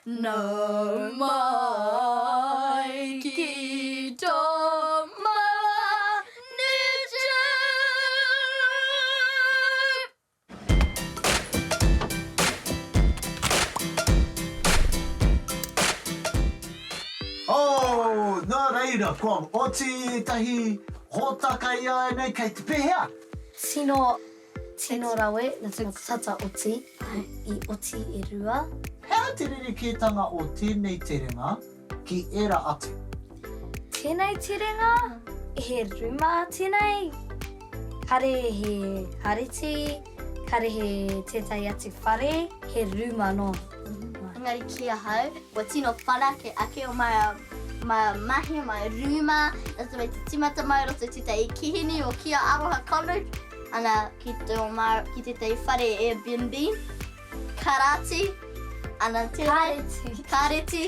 Nau mai ki tō māua YouTube! Oh, nā reira, kua oti ētahi hōtaka i a nei, kei te pēhea? Tino Tino rawe, na te tata oti, i oti e rua. He aha te rerekētanga o tēnei terenga ki ērā atu? Tēnei terenga, he ruma tēnei, kare he hareti, kare he tētahi atu whare, he ruma noa. Engari ki ahau, kua tino whanake ake o māua mahi, māua rūma, roto mai te timata mai, roto i tētahi kihini o Kia Aroha College, ana ki te o māua, ki tētahi whare Airbnb, karāti, ana tēnei, Kāreti. kāreti,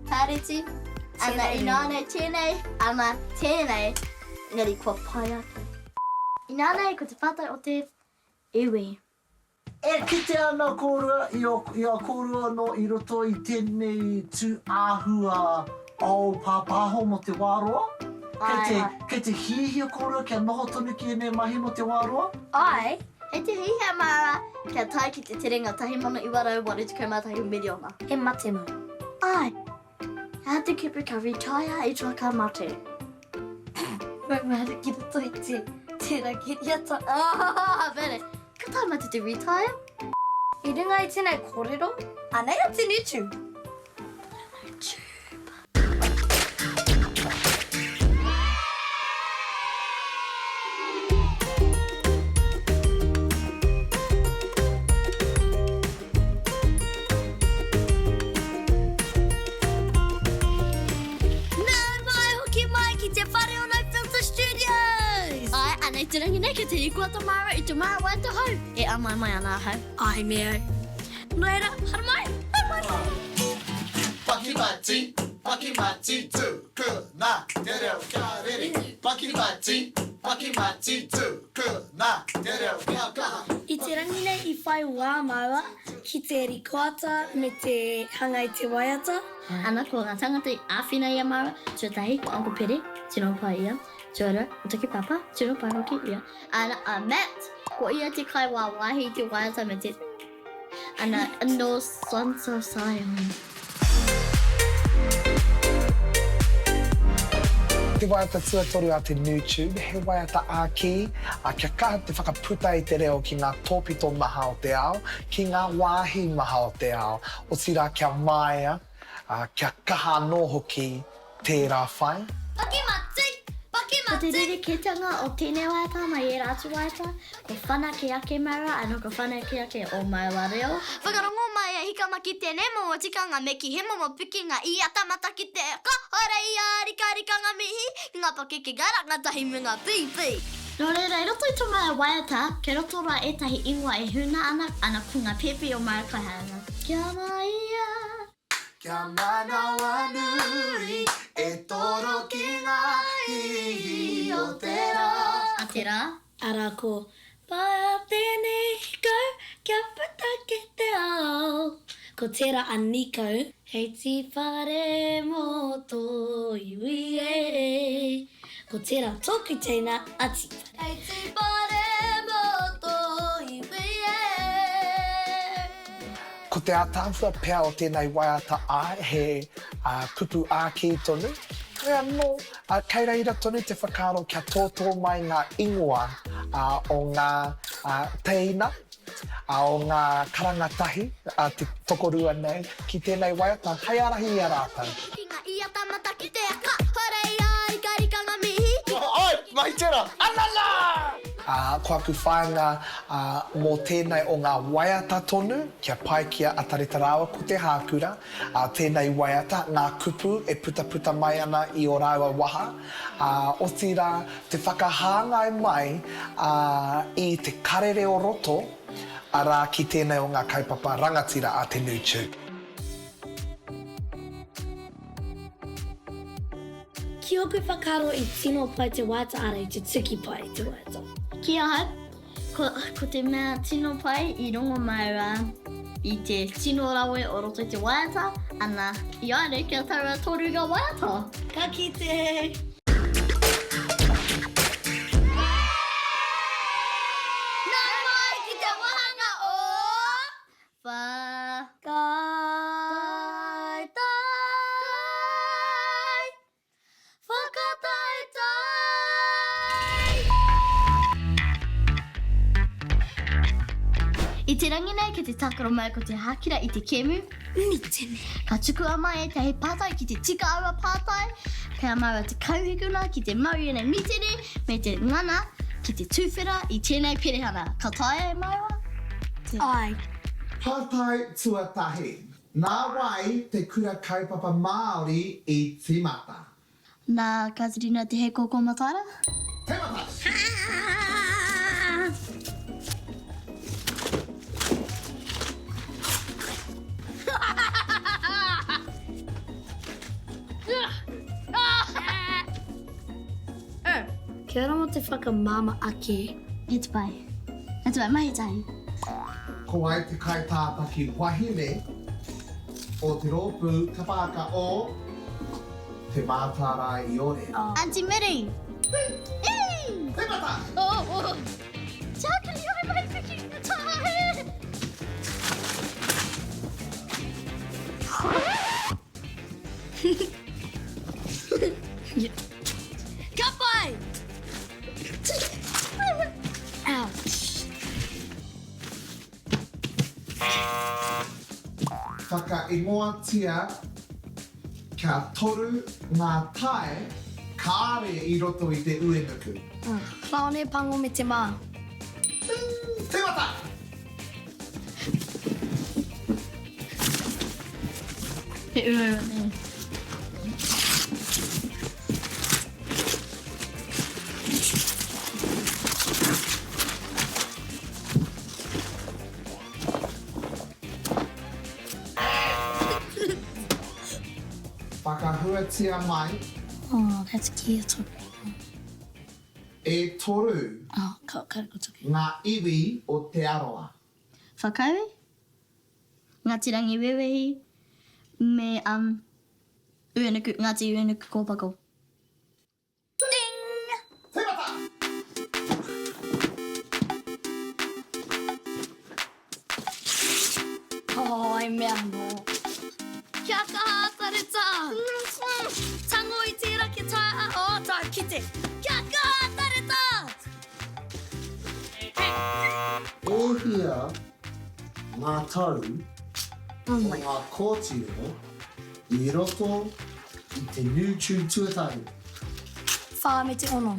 kāreti, ana Tēnei. inānei tēnei, ana tēnei, engari kua pai ake. Inānei ko te pātai o te iwi. E kite ana kōrua i a kōrua anō i roto i tēnei tū āhua ao pāpāho mō te wā roa? Kei te, kei te hiahia kōrua kia noho tonu ki ēnei mahi mō te wā roa? Āe. Kei te hiahia māua kia tae ki te terenga 1981 miriona. He mate mau. Āe. He aha te kupu ka retire i tō ka mate? Maumahara ki roto i te tērā kiriata. Ah, bene. Ka tae mate te retire? I runga i tēnei kōrero, anei a te YouTube. YouTube. Nau mai hoki mai ki te whare o No Filter Studios! Ai, anei te rangi nei kei te hīkoi a Tamara i te mara waiata hou e āmai mai ana ahau. Ai me au. Nō reira, haramai! Haramai mai! Pakimati, pakimati, tukuna te reo kia rere. Pakimati, pakimati, tukuna te reo kia kaha. I te rangi nei i whai wā māua ki te rikoata me te hanga i te waiata. Ana, ko ngā tangata i āwhina i a māua, tuatahi, ko Uncle Pere, tino pai ia, tuarua, ko taku pāpā, tino pai hoki ia. Ana, a Matt, ko ia te kaiwāwāhi i te waiata me te, ana, nō Sons of Zion. Te waiata tuatoru a te NuTube, he waiata ā-kī, ā, kia kaha te whakaputa i te reo ki ngā tōpito maha o te ao, ki ngā wāhi maha o te ao, otirā kia māia, ā, kia kaha anō hoki tērā whai. Paki mati! Paki mati! Ko te rerekētanga o tēnei waiata mai ērā atu waiata, ko whanake ake māua, anō ko whanake ake ō māua reo. Whakarongo mai e hika ma ki tēnei momo tikanga me kī he momo pikinga i atamata ki te kahore i a rikarika ngā mihi ki ngā pakeke ngā rangatahi me ngā pīpī. Nō reira, i roto i tō māua waiata, kei roto rā ētahi ingoa e huna ana, ana ko ngā pēpi o māua kaihaerenga. Kia māia! Kia manawanui e toro ki ngā hihi o te rā. A te rā. Arā ko Pā tēnei hikau kia puta ki te ao. Ko tērā a Nikau. Hei tīwhare mō tō iwi e. Ko tērā tōku teina a Tīwhare. Hei tīwhare mō tō iwi e. Ko te ātaahua pea o tēnei waiata āe he kupu ākī tonu, heoi anō, kei reira tonu te whakaaro kia tōtō mai ngā ingoa o ngā tēina, o ngā karanga tahi a te tokorua nei ki tēnei waiata hei ārahi i a rātou. Āe, mahi tērā! Anana! Ā, ko aku whāinga, ā, mō tēnei o ngā waiata tonu, kia pai ki a Atareta rāua ko Te Hākura, ā, tēnei waiata, ngā kupu e putaputa mai ana i ō rāua waha, ā, otirā, te whakahāngai mai, ā, i te karere o roto, arā, ki tēnei o ngā kaupapa rangatira a te Nūtube. Ki oku whakaaro i tino pai te waiata ara i tutuki pai te waiata. Ki ahau, ko, ko te mea tino pai i rongo māua. i te tino rawe o roto i te waiata, ana, i a nei kia taua toru nga waiata. Ka kite! Nau mai ki te wahanga o Whakataetae! Whakataetae! I te rangi nei kei te tākaro mai ko te hākira i te kēmu Mitene. Ka tukua mai ētahi pātai ki te tika aua pātai, kei a māua te kauhikuna ki te mau i ēnei mitene me te ngana ki te tuwhera i tēnei perehana. Ka taea e māua? Āe. Pātai tuatahi, Nā wai te kura kaupapa Māori i tīmata? Nā Katerina Te Heikōkō Mataara. Tīmata! Kia ora mō te whakamāmā ake. He te pai. He te pai, mahi tahi. Ko wai te kaitātaki wahine o te rōpū kapa haka o Te Mātārae-i-ore? Aunty Miri! Tīmata! Tākiri ai mai piki tae! Ka pai! Ouch. Whakaingoatia kia toru ngā tae kāre i roto i te uenuku. Paraone, pango me te mā. Tīmata! He uaua nei. Whakahuatia mai. Oh, that's kia toku. E toru. Oh, ka, ka, ka toku. Ngā iwi o Te Arawa. Whakaue, Ngāti Rangiwewehi me um, Uenuku, Ngāti Uenuku Kōpako. Ding! Tīmata! Oh, he mea anō. Kia kaha a Tareta! Tango i tērā kia taea a oh, tā kite! Kia kaha a Tareta! E hia ngā tau o ngā kōtiro i roto i te Nūtube tuatahi? Whā me te ono.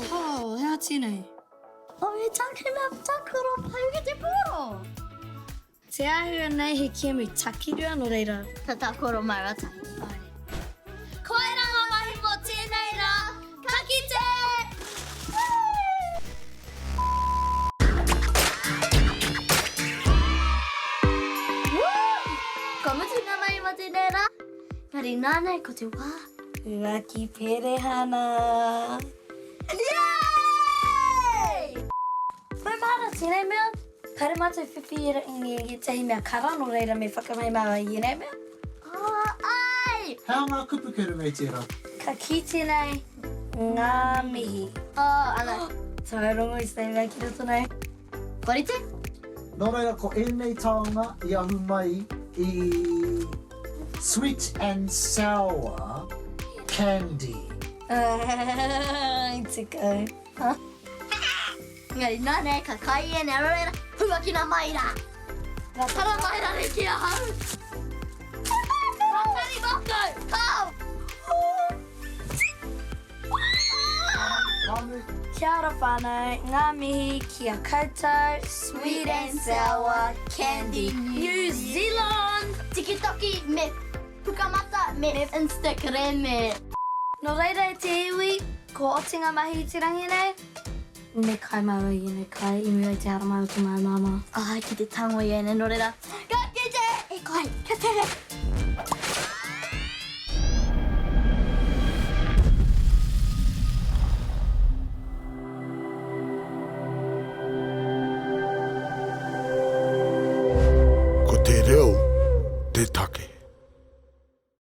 Oh, he aha tēnei? Oh, he tākiri mea tākaro pai ki te pōro. Te āhua nei he kēmu takirua, nō reira. Ka tākaro māua tahi. Āe. Koirā ngā mahi mō tēnei rā. Ka kite! Kua mutu ngā mahi mō tēnei rā. Engari nānei ko te wā. Huaki perehana. Yay! Maumahara tēnei mea, kāre mātou whiwhi i ētahi mea kara, nō reira me whakamahi māua i ēnei mea. Oh, ai! He aha ngā kupu kei runga i tērā? Ka kī tēnei, ngā mihi. Oh, ana. Taurongo i tēnei mea ki roto nei. Kua rite? Nō reira, ko ēnei taonga i ahu mai i sweet and sour candy. I tika. Engari nānei ka kai ēnei rarera, huakina mai rā! Tara mai rānei ki ahau! Tatari mākou! Kāo! Kia ora whānau, ngā mihi ki a koutou, Sweet and sour candy New Zealand! Tikitoki me Pukamata me Instagram. Nō reira e te iwi, kua oti ngā mahi i te rangi nei, me kai māua i ēnei kai i mua i te haramai o tō māua māmā. Āe, ki te tango i ēnei, nō reira, ka kite! Kai, kia tere! Ko te reo te take.